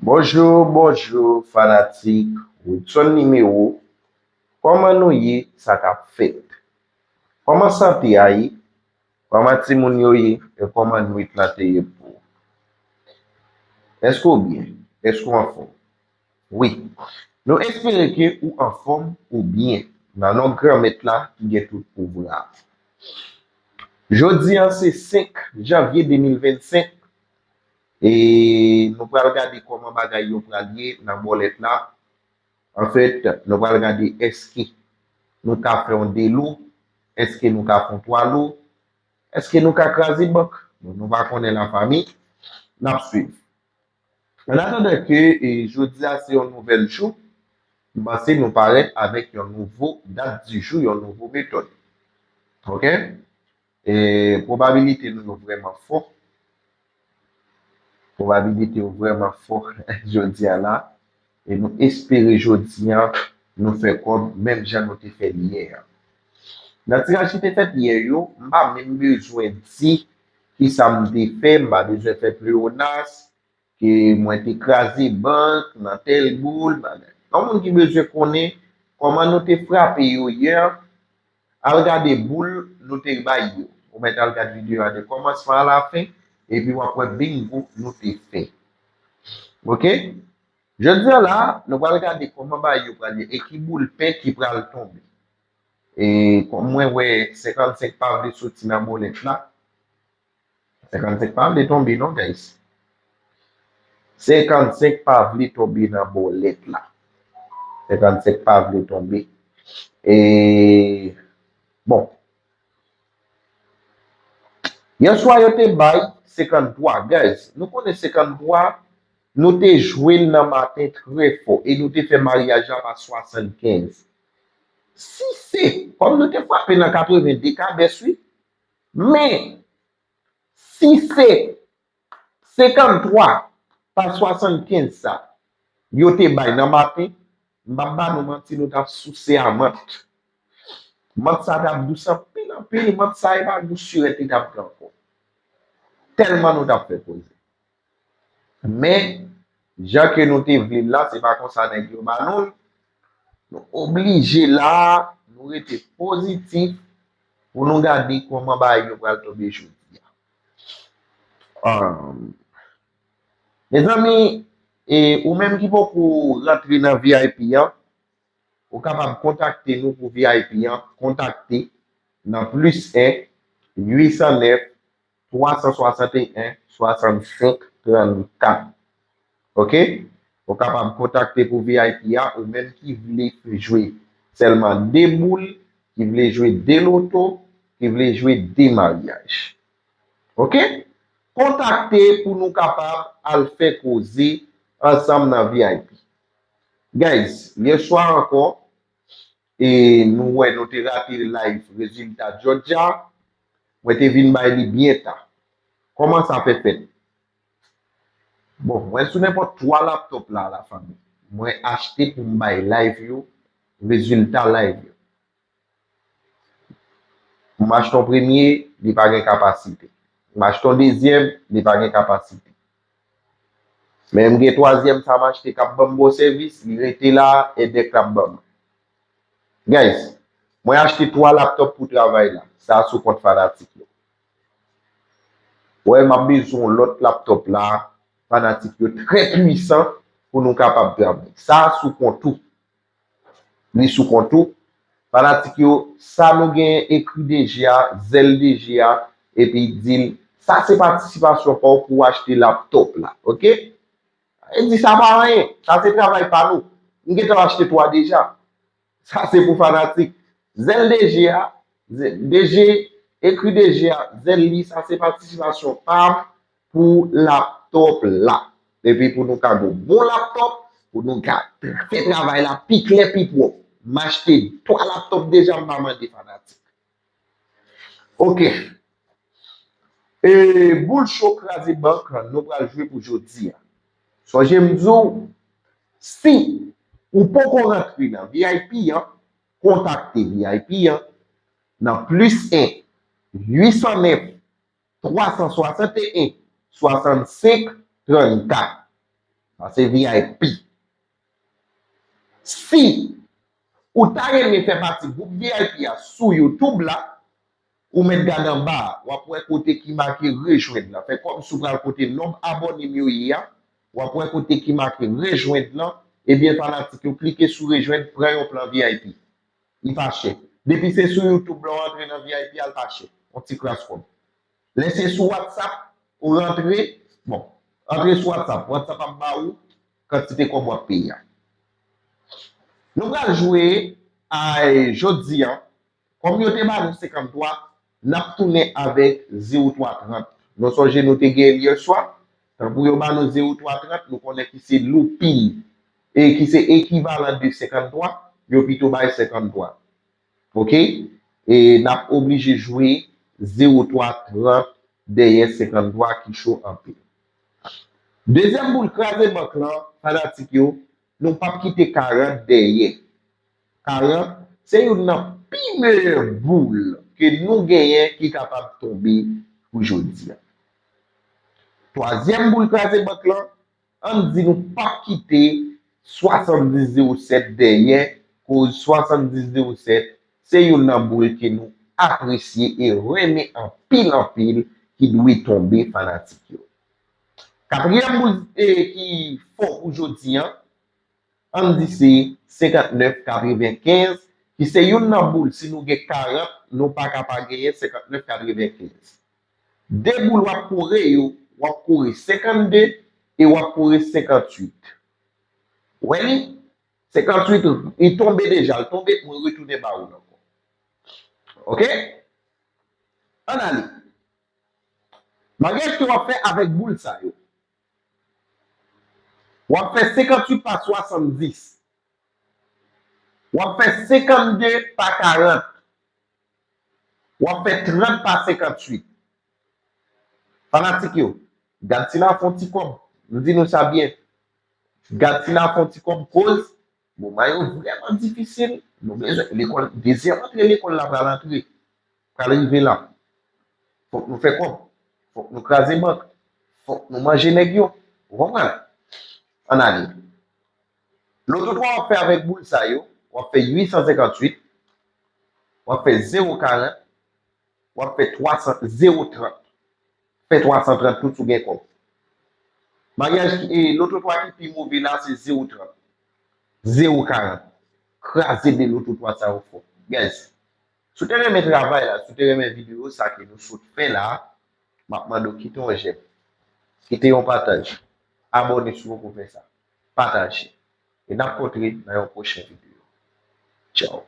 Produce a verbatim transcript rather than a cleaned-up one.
Bonjou, bonjou, fanatik Woodson Nimewo. Kòman nou ye, sa k ap fèt? Kòman sante a ye? Kòman timoun yo ye? E kòman nwit lan te ye pou ou? Èske w byen? Èske w anfòm? Wi. Nou espere ke ou anfòm, ou byen, nan non Granmèt la ki gen tout pouvwa. Jodi a se senk janvye de mil vennsenk, e nou pral gade kòman bagay yo pral ye nan bòlèt la. Anfèt, nou pral gade èske nou ka fè yon de lou, èske nou ka fè yon twa lou, èske nou ka kraze bank. Bon, nou pa konnen, lafanmi, n ap swiv. An atandan ke, e, jodi a se yon nouvèl jou, m panse nou parèt avèk yon nouvo dat di jou, yon nouvo metòd. Oke? E, pwobabilite nou yo vrèman fò. Pwobabilite yo vrèman fò jodi a la. E nou espere jodi a nou fè kòb menm jan nou te fè l yè a. Nan tiraj ki te fèt yè yo, m pa menm bezwen di kisa m te fè, m pa bezwen fè pleyonas, ke mwen te kraze bank nan tèl boul, bagay. Yon moun ki bezwen konnen kòman nou te frape yo yè, al gade boul nou te bay yo. Ou mèt al gade videyo a de kòmansman a lafen, epi w ap wè bingo nou te fè. Oke? Jodi a la, nou pral gade kòman bagay yo pral ye e ki boul pen ki pral tonbe. E kòm mwen wè senkannsenk pa vle soti nan bòlèt la, senkannsenk pa vle tonbe non, guys. Senkannsenk pa vle tonbe nan bòlèt la. Senkannsenk pa vle tonbe. E, bon. Yè swa yo te bay senkanntwa, guys. Nou konnen senkanntwa, nou te jwe l nan maten trè fò e nou te fè maryaj la pa swasannkenz. Si se, kòm nou te frape nan katreven de kabès, wi. Men, si se senkanntwa pa swasannkenz sa yo te bay nan maten, m p ap ba nou manti, nou t ap souse a mant. Mant sa t ap dous anpil, anpil, mant sa e pa gou sirèt li t ap gen ankò. Tèlman nou t ap fè koze. Men, jan ke nou te vle l la, se pa konsa nèg yo ba nou l. Nou oblije la, nou rete pozitif pou nou gade kòman bagay yo pral tonbe jodi a. Ahn, mezanmi, e, ou menm ki poko rantre nan V I P an, ou kapab kontakte nou pou V I P an, kontakte nan plis en, uit san nèf, twa san swasanteyen, swasannsenk, trannkat. Oke? Ou kapab kontakte pou V I P a, ou menm ki vle jwe sèlman de boul, ki vle jwe de loto, ki vle jwe de maryaj. Oke? Kontakte pou nou kapab al fè koze ansanm nan V I P. Guys, yè swa ankò, e nou wè nou te rate live rezilta Georgia. Mwen te vin bay li byen ta. Kòman sa fè fèt? Bon, mwen sou nenpòt twa laptòp la, lafanmi. Mwen achte pou m bay live yo, rezilta live yo. M achte yon premye, li pa gen kapasite. M achte yon dezyèm, li pa gen kapasite. Men m gen twazyèm sa m achte k ap ban m bon sèvis, li rete la, e dèk l ap ban m. Guys, mwen achte twa laptòp pou travay la. Sa sou kont fanatik yo. Wè, m ap bezwen yon lòt laptòp la. Fanatik yo trè pwisan pou nou kapab travay. Sa sou kont ou. Li sou kont ou. Fanatik yo, sa nou gen ekri D G a, zèl D G a, epi di l, sa se patisipasyon pa w pou w achte laptòp la, oke? E di sa pa anyen, sa se travay pa nou. M gentan achte twa deja. Sa se pou fanatik. Zèl D G a, zè-, D G, ekri D G a, zèl li, sa se patisipasyon pa m pou laptòp la. Epi pou nou ka gen bon laptòp, pou nou ka fè travay la pi klè, pi pwòp. M achte twa laptòp deja, m pa mande fanatik. Oke. E, boul cho kraze bank, nou pral jwe pou jodi a. Sonje m di w, si ou poko rantre nan V I P an, kontakte V I P an nan plis en, uit san nèf, twa san swasanteyen, swasannsenk, trannkat. Sa se V I P. Si ou ta renmen fè pati gwoup V I P a sou YouTube la, ou mèt gade anba a, w ap wè kote ki make rejwenn lan. Fè kòmsi w pral kote nonb abòne m yo ye a, w ap wè kote ki make rejwenn lan, ebyen fanatik yo klike sou rejwenn, pran yon plan V I P. Li pa chè. Depi se sou YouTube la w antre nan V I P a, li pa chè. Yon ti kras kòb. Lè se sou WhatsApp, ou rantre, bon, antre sou WhatsApp. WhatsApp ap ba ou kantite kòb w ap peye a. Nou pral jwe a jodi a. Kòm yo te ba nou senkanntwa, n ap tounen avèk zewo twa trant. Nou sonje nou te genyen l yè swa, tankou yo ba nou zewo twa trant, nou konnen ki se loupin, e ki se ekivalan de senkanntwa, yo pito bay senkanntwa. Oke? E n ap oblije jwe zewo twa trant dèyè senkanntwa ki cho anpil. Dezyèm boul kraze bank lan, fanatik yo, nou p ap kite karant dèyè. Karant se youn nan pi meyè boul ke nou genyen ki kapab tonbe pou jodi a. Twazyèm boul kraze bank lan, ann di nou p ap kite swasanndis zewo sèt dèyè, koz swasanndis zewo sèt se youn nan boul ke nou apresye e renmen anpil anpil ki dwe tonbe fanatik yo. Katriyèm boul e, ki fò pou jodi a, ann di se senkantnèf katrevenkenz, ki se youn nan boul, si nou gen karant, nou pa ka pa genyen senkantnèf katrevenkenz. De boul w ap kore yo, w ap kore senkannde e w ap kore senkantuit. Wè li? Senkantuit, li tonbe deja, li tonbe, mwen retounen ba ou l ankò. Oke? Ann ale. Maryaj ke w ap fè avèk boul sa yo. W ap fè senkantuit pa swasanndis. W ap fè senkannde pa karant. W ap fè trant pa senkantuit. Fanatik yo, gad si n a fè yon ti kòb. M di nou sa byen. Gad si n a fè yon ti kòb koz moman yo vrèman difisil. Nou bezwen lekòl, dezyèm rantre lekòl la pral antre. Pral rive la. Fòk nou fè kòb. Fòk nou kraze bank. Fòk nou manje nèg yo. Ou konprann? Ann ale. Loto twa w ap fè avèk boul sa yo, w ap fè uit san senkantuit, w ap fè zewo karant, w ap fè twa san, zewo trant. Fè twa san trant tout si w gen kòb. Maryaj ki, e, loto twa ki pi move la, se zewo trant. Zewo karant. Kraze de loto twa sa yo fò. Guys, si w te renmen travay la, si w te renmen videyo sa ke nou sot fè la, m ap mande w kite yon jèm, kite yon pataj, abòne si w poko fè sa, pataje. E n ap kontre nan yon pwochen videyo. Tchaw.